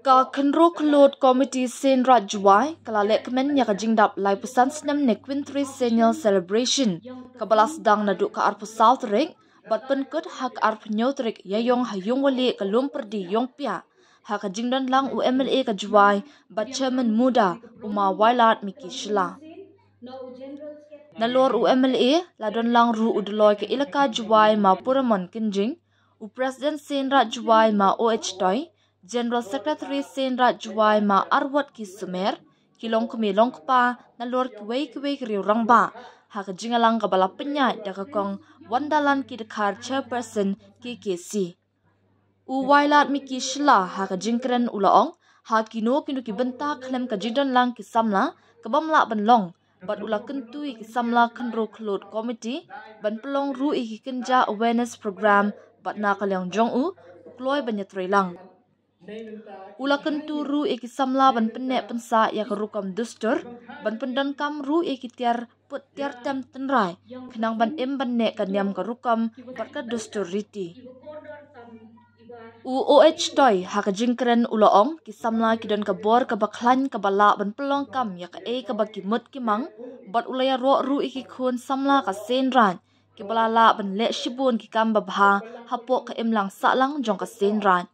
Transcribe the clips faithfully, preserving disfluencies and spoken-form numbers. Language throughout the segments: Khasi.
Ka Khynroo Khulot Committee Seinraij Jowai ka la lehkmen ïa ka jingdap laiphew san snem ne Quintree Senior Celebration, kaba la sdang naduh ka arphew saw tarik bad pynkut ha ka arphew hynñiew tarik Ïaiong ha Ïungwali ka Lum Pyrdi Ïongpiah, ha ka jingdon lang u M L A ka Jowai bad Chairman MUDA, u Ma Wailadmiki Shylla. Nalor u M L A la don lang ruh u Dolloi ka Elaka Jowai Ma Puramon Kynjing, u President Seinraij Jowai Ma O H Toi, General Secretary Seinraij Jowai Ma Arwot Ki Sumer, ki longkmie longkpa nalor kiwei kiwei ki riew rangbah, ha ka jingïalang kaba la pynïaid da ka Kong Wandalan Kidkhar, Chairperson K K C. U Wailadmiki Shylla ha ka jingkren u la ong, ha kino kino ki bynta khlem ka jingdon lang ki samla ka bym lah ban long, bad u la kyntu ïa ki samla Khynroo Khulot Committee ban pynlong ruh ïa ki kynja awareness program, bad na ka liang jong u, u kloi ban ïatrei lang. U la kyntu ruh ïa ki samla ban pynneh pynsah ïa ka rukom dustur, ban pyndonkam ruh ïa ki tiar put tiar tem tynrai, khnang ban im ban neh ka niam ka rukom bad ka dustur riti. U O H Toi ha ka jingkren u la ong, ki samla ki don ka bor kaba khlaiñ kaba lah ban pynlong kam ïa kaei kaba ki mut ki mang, bad u la ïaroh ruh ïa ki khun samla ka Seinraij kiba la lah ban leh shibun ki kam babha hapoh ka imlang sahlang jong ka Seinraij.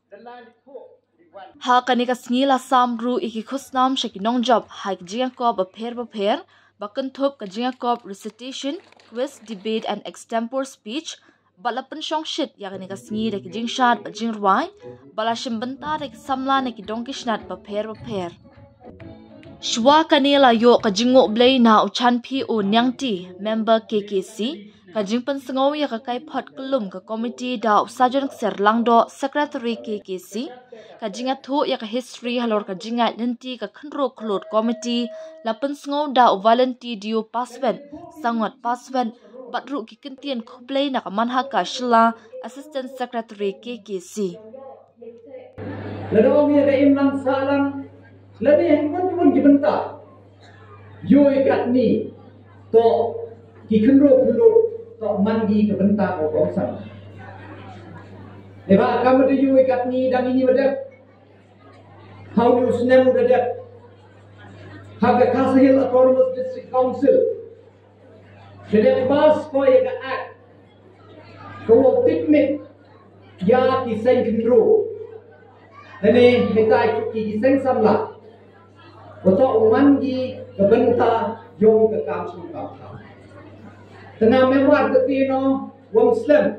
Ha kane ka sngi la sam ruh ïa ki khusnam sha ki nongjop ha ki jingïakop bapher bapher, ba kynthup ka jingïakop recitation, quiz, debate and extempore speech, bad la pynshong shit ïa kane ka sngi da ki jingshad bad jingrwai, ba la shim bynta da ki samla na ki dong ki snat bapher bapher. Shuwa kane la ïoh ka jingnguh blei na u Chanphi O Niangti, member K K C, ka jingpynsngew ïa ka kaiphod kyllum ka komiti da u Sajon Kser Langdoh, Secretary K K C, ka jingïathuh ïa ka history halor ka jingïaid lynti ka Khynroo Khulot Committee, la pynsngew da u Valentino Paswet, Sangot Paswet, bad ruh ki kyntien khublei na ka Manhaka Shylla, Assistant Secretary K K C. Lada ong ïa ka imlang sahlang, lada ïa ki bun ki bun ki bynta, ïoh ïa katni, to ki Khynroo Khulot, to man ki ka bynta ka kongsan. Eba kam da ïoh ïa katni dang ïa ni ba dep, ha u snem u da dep, ha ka Khasi Hills Autonomous District Council, da dep pass ko ïa ka act ka wa tipmit ïa ki seng khynroo, lane hita ki, ki seng samla, wa to u man ki ka bynta yong ka kam shnong kam thaw. Tang na member te ti no wam slem,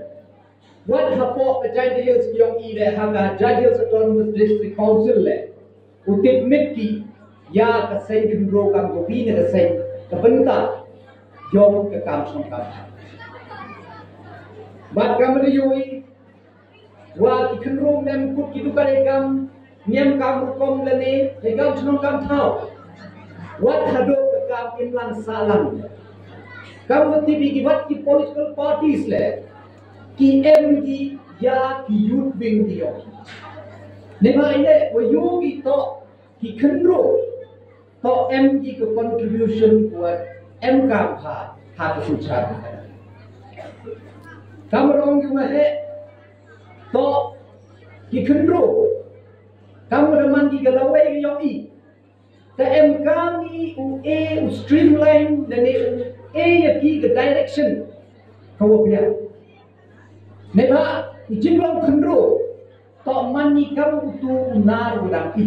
wat hapoh ka Jaintia Hills ki yong i le ha ka Jaintia Hills Autonomous District Council le, u tipmit ki ïa ka seng khynroo kam ka wi na ka seng ka bynta yong ka kam shnong kam thaw. Bad kam da ïohi wa ki khynroo mem kut ki dukar ïa kam niam kam rukom lane ïa kam shnong kam thaw. Wat haduh ka kam imlang sahlang, kam wa tibi ki wat ki political parties le ki em ki ïa ki youth wing ki yong. Ne ma ile wa ïoh ki to ki khynroo, to em ki ka contribution wa em kam ha, ha ka future. Kam rong ki wa he, to ki khynroo, kam da man ki ka lawei ka yong i. Te em kam i u e u streamline, lane u e ïa ki ka direction ka wa biang. Ne ba i jinglong khynroo, to man i kam utu u nar wa dang i,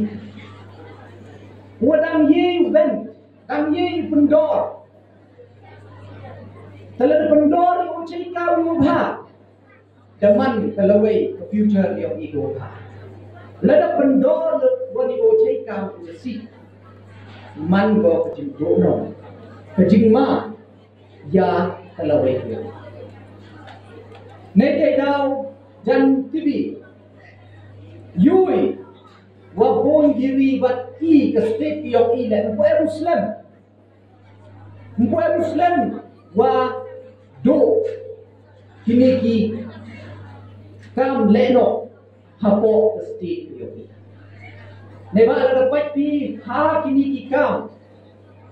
wa dang ye u ben, dang ye i pyndor. Te lada pyndor i u chei ka u bha, da man ka lawei ka future yong i ko ka. Lada pyndor le wa ni o chei kam u si, man ko ka jingdohnud, ka jingma ïa ka lawei ka. Ne te daw jan tibi ïohi wa bun giri bad i ka state yong i le, ko e Muslim. Ym pu em slem wa duh kine ki kam lehnoh hapoh ka state ka yong i. Ne ba la da pait phi ha kine ki kam,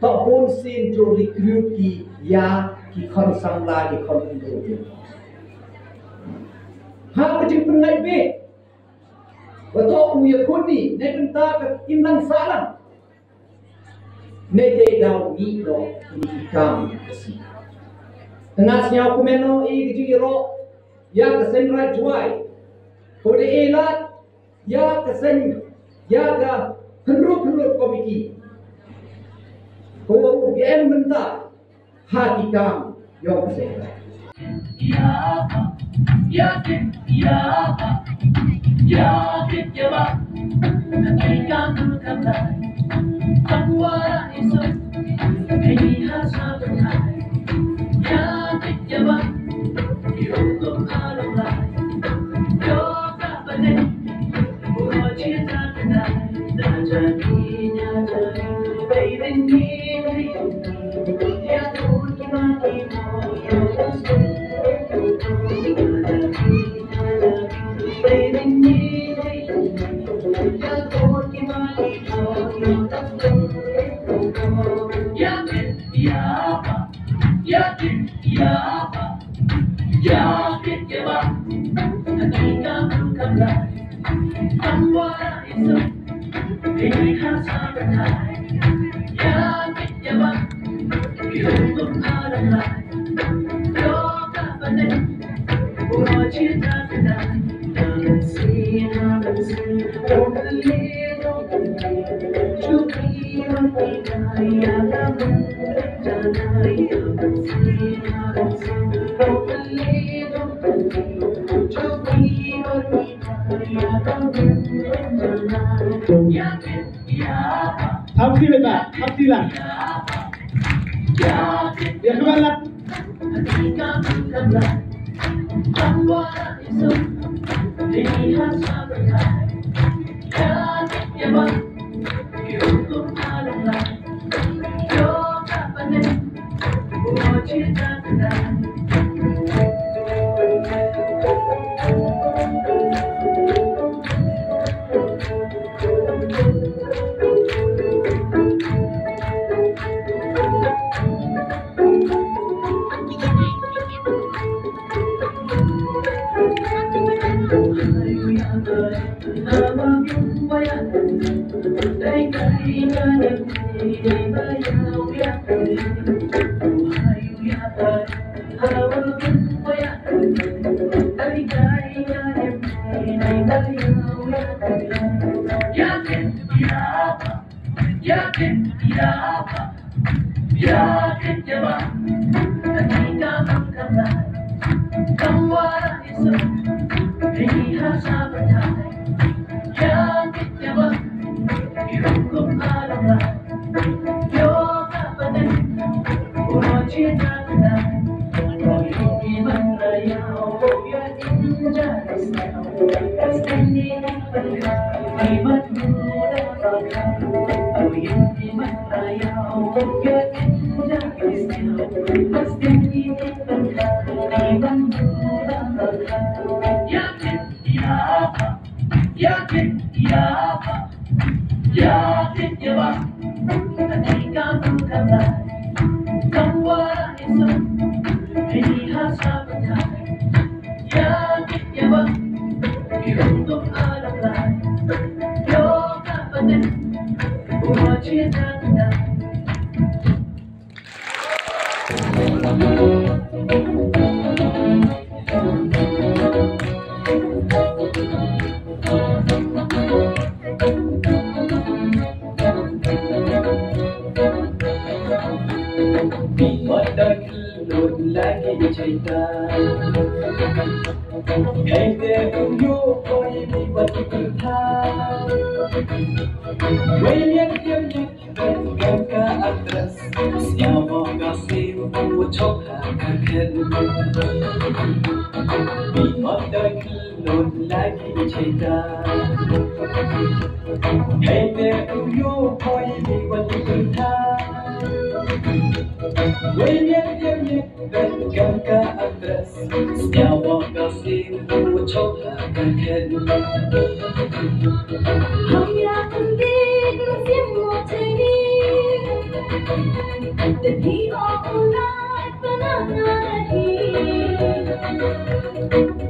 to bun sien to recruit ki ïa ki khon samla, ki khon khynroo. Ha ka jingpynlait beit Ba to u ïakhun ni ne bynta ka imlang sahlang. Ne te daw ngi do ngi ki kam ka si. Tengah sñiaw kumno i ki jingïaroh ïa ka seng Raij Jowai. Ko de elat ïa ka seng ïa ka khynrut khynrut komiti. Ko u em bynta ha ki kam yong ka seng. Thank you, beta. Thank you, lah. Ya, kembali lah.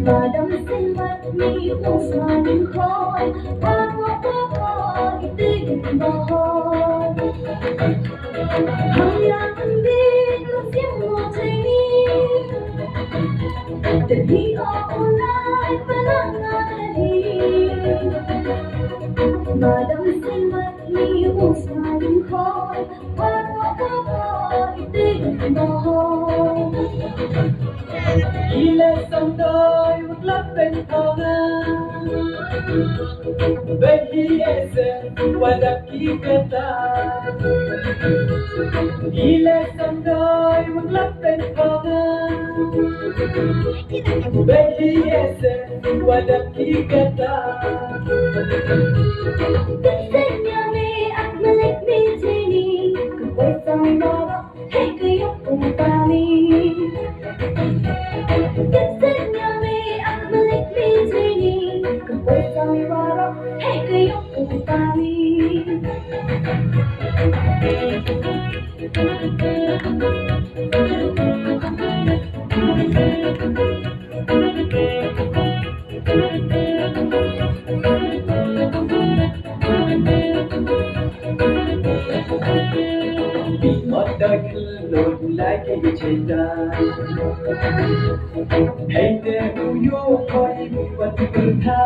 Madam Singh bat ni u sma jingkhoi, ba ko ko ko i te jingkhoi. Hang ya kan di lu sim mo te ni. Te hi o u lai pa la na hi. Madam Singh bat ni u sma jingkhoi, ba ko ko ko i te jingkhoi. Ile sandoi utlap pen thonga. Baby ese wadap ki kata. Ile sandoi utlap pen thonga. Baby ese wadap ki kata. Senyame ak malik me jeni. Kapoi sandoi Hey, kuyuk umpami. Senyame ak malik me jeni. Kapoi sandoi. Hey, kuyuk umpami. Bimot da khlo like cheta. Hey te u yo koi wat bertha.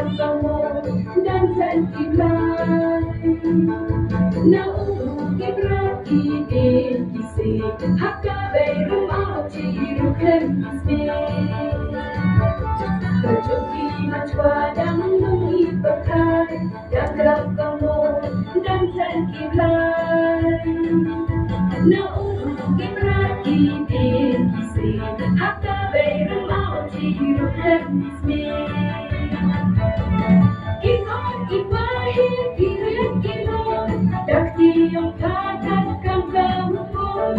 Ka mo, dang shen ki blai. Na u ki bra ki dei ki se. Ha ka bei rymmaw chi ruh khlem ki se. Ka jong ki machwa dang nang i pathai. Dang rap ka mo, dang shen ki blai. Na u ki bra ki dei ki se. Ha ka bei rymmaw chi ruh khlem ki se. Ki khot ki pahit ki riat ki lum, dak ki ong ka kat kam ka hukum.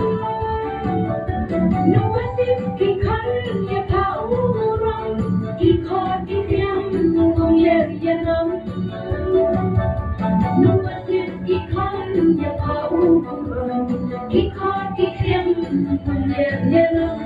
Nongwei tip ki khot ïa pha u burom, ki khot ki khriam kum ïa ïa nam. Nongwei tip ki khot ïa pha u burom, ki khot ki khriam kum ïa ïa nam.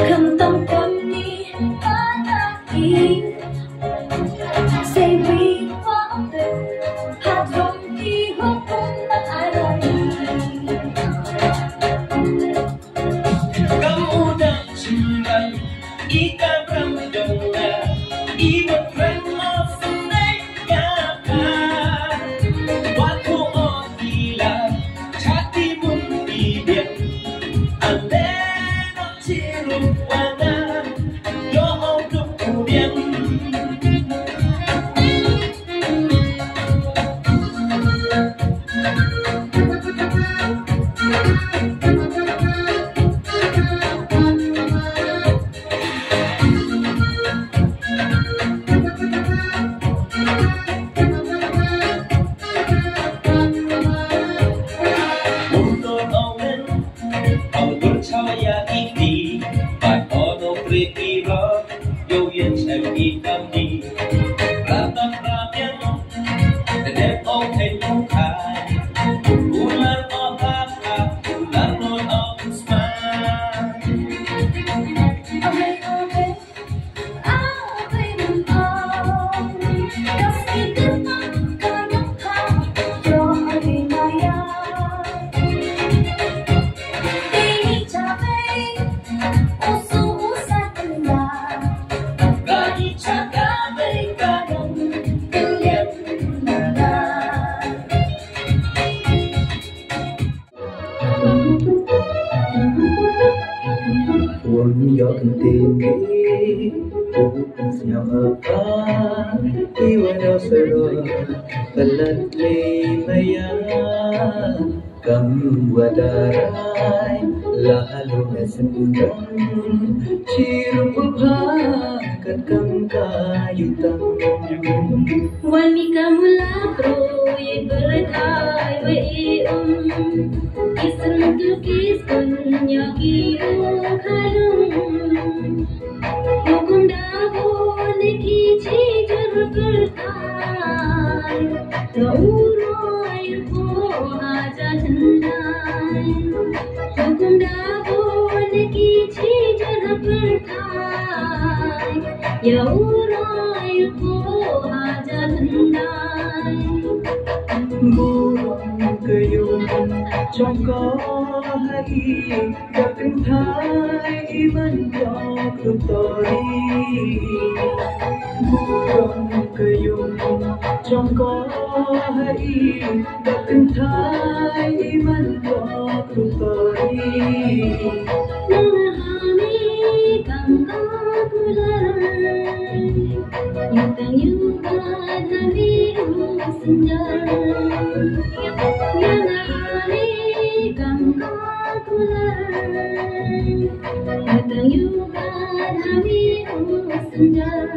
Khamtam kane ka dei. Sei wi pa te ha jong ki hukum na arani. Kam u dang sumban i ka bram dong na i ba pran mo sumban ka ka. Wa ko o ti la chati mun i bian. Ande no chiru wa na yo o duk u bian. Wan ïa ka ktien ri, u sñiaw ha ka, i wa daw sarok, palat lei maya, kam wa da rai, la halu na sendang, chirup wa pha, kat kam ka yutang. Wan mi ka mula pro, ye berkai wa i um. Kisun tu kisun ya ki u kalung. Hukum da bo ne ki chi jur berkai. Da u roi ko aja tendai. Hukum da bo ne ki chi jur berkai. Ya u roi ko aja tendai. Burom ka yung jong ka ha i, ka kynthai i man yok rutori. Burom ka yung jong ka ha i, ka kynthai i man yok rutori. Nang ha mi kam ka kular. Yu tang yu bad ha mi u sinjar. Yu na ha mi kam ka kular. Yu tang yu bad ha mi u sinjar.